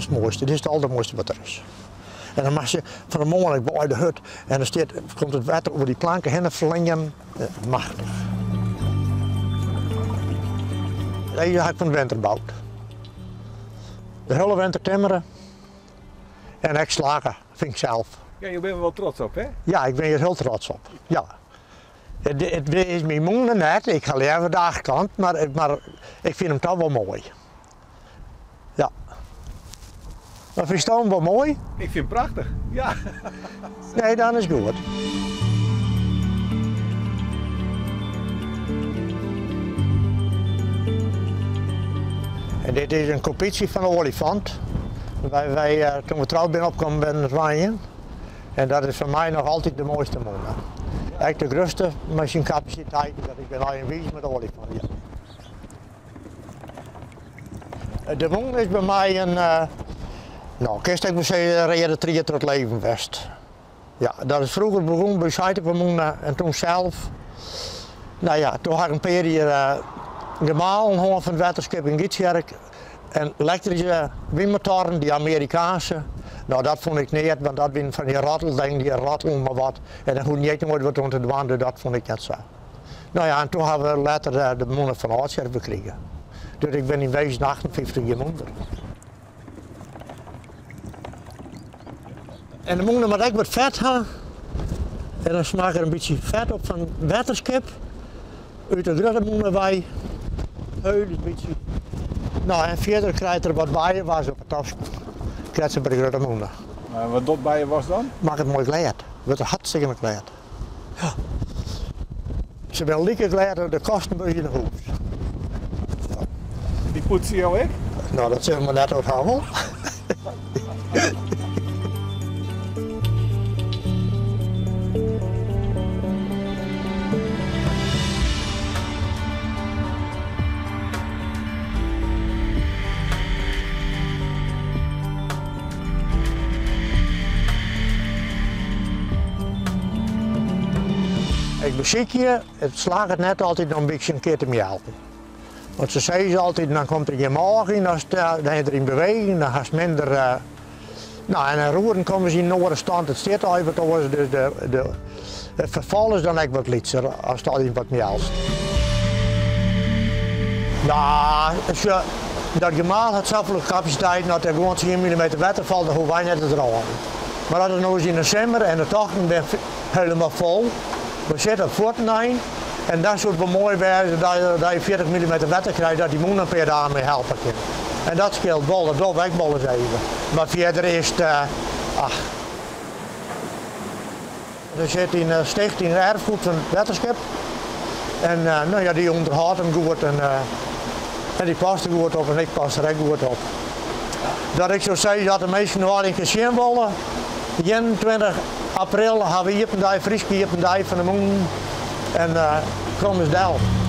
Dit is it moaiste, dit is it aldermoaiste wat der is. En dan moatst fan 'e moarn ek by de hut en dan stiet, komt it wetter oer dy planken hinne flingen. Machtich. Dizze ha ik fan de winter boud. De hiele winter timmere en ek slagge, fyn ik sels. Ja, jo binne der wol trots op, hè? Ja, ik bin hjir hiel trots op. Ja. It is myn mûne net, ik ha leaver de achtkant, mar, mar ik fyn him toch wol moai. Ja. Mar fynsto him wol moai? Ik fyn him prachtich, ja. Nee, dan is goed. En dit is in kopytsje fan de oaljefant. Wy, wy, eh, toen we troud binne opkommen binne it wenjen. En dat is foar my noch altyd de moaiste mûne. Ek de grutste mei syn kapasiteiten, dat ik bin allegear wiis mei de oaljefant. Ja. De mûne is by my in, no kinst ek wol sizze, reade tried troch it leven west. Ja, dat is froeger begûn by heit op 'e mûne en toen sels. No ja, toen ha ik in pear jier gemalen hân fan it wetterskip yn Gytsjerk en elektryske wynmotoaren, dy Amerikaanse. No, dat fûn ik neat, want dat wienen fan dy ratteldingen, dy rattelen mar wat en dêr hoegden je ek noait wat oan te dwaan, dus dat fûn ik net sa. No ja, en toen hawwe we letter de mûne fan Aldtsjerk krigen. Dus ik bin yn wezen 58 jier mûnder. En de mûne moat ek wat fet ha. En dan smaak er in bytsje fet op fan wetterskip. Ut de grutte mûne wei. Heul in bytsje. No en fierder krijt er wat bijenwas op 'e tosken. Krijt se by de grutte mûne. Maar wat docht bijenwas dan? Makket moai glêd. Wurdt er hartstikke glêd. Ja. Se binne like glêd as de kasten by ús yn 'e hûs. Dy poetse jo ek? No, dat sille we net oer hawwe. Ik besykje, it slagget net altyd om in bytsje in kear te meallen. Want se sizze altyd, dan komt der gjin môch yn, ast dan is der yn beweging, dan hast minder. No, en de roeren komme se yn in oare stand, it stiet al wat oars, dus de, de, it ferfal is dan ek wat lytser ast altyd wat mealst. No, sjoch, dat gemaal hat safolle kapasiteit, as der gewoan 10 millimeter wetter falt, dan hoege wy net te draaien. Mar as it no is yn de simmer en de tochten binne helemaal fol, we sitte op fuottenein en dan soe it wol moai wêze dat je 40 millimeter wetter krije, dat dy mûne in pear dagen mei helpe kin. En dat skeelt wol, dat dogge we ek wolris even. Mar fierder is it, ach. Der sit yn de stichting Erfgoed fan it Wetterskip en no ja, dy ûnderhâldt him goed en dy past der goed op en ik pas der ek goed op. Dat ik soe sizze, as de minsken no al in kear sjen wolle, 21 april hawwe we iepen dei, Fryske iepen dei fan de mûnen en kom ris del.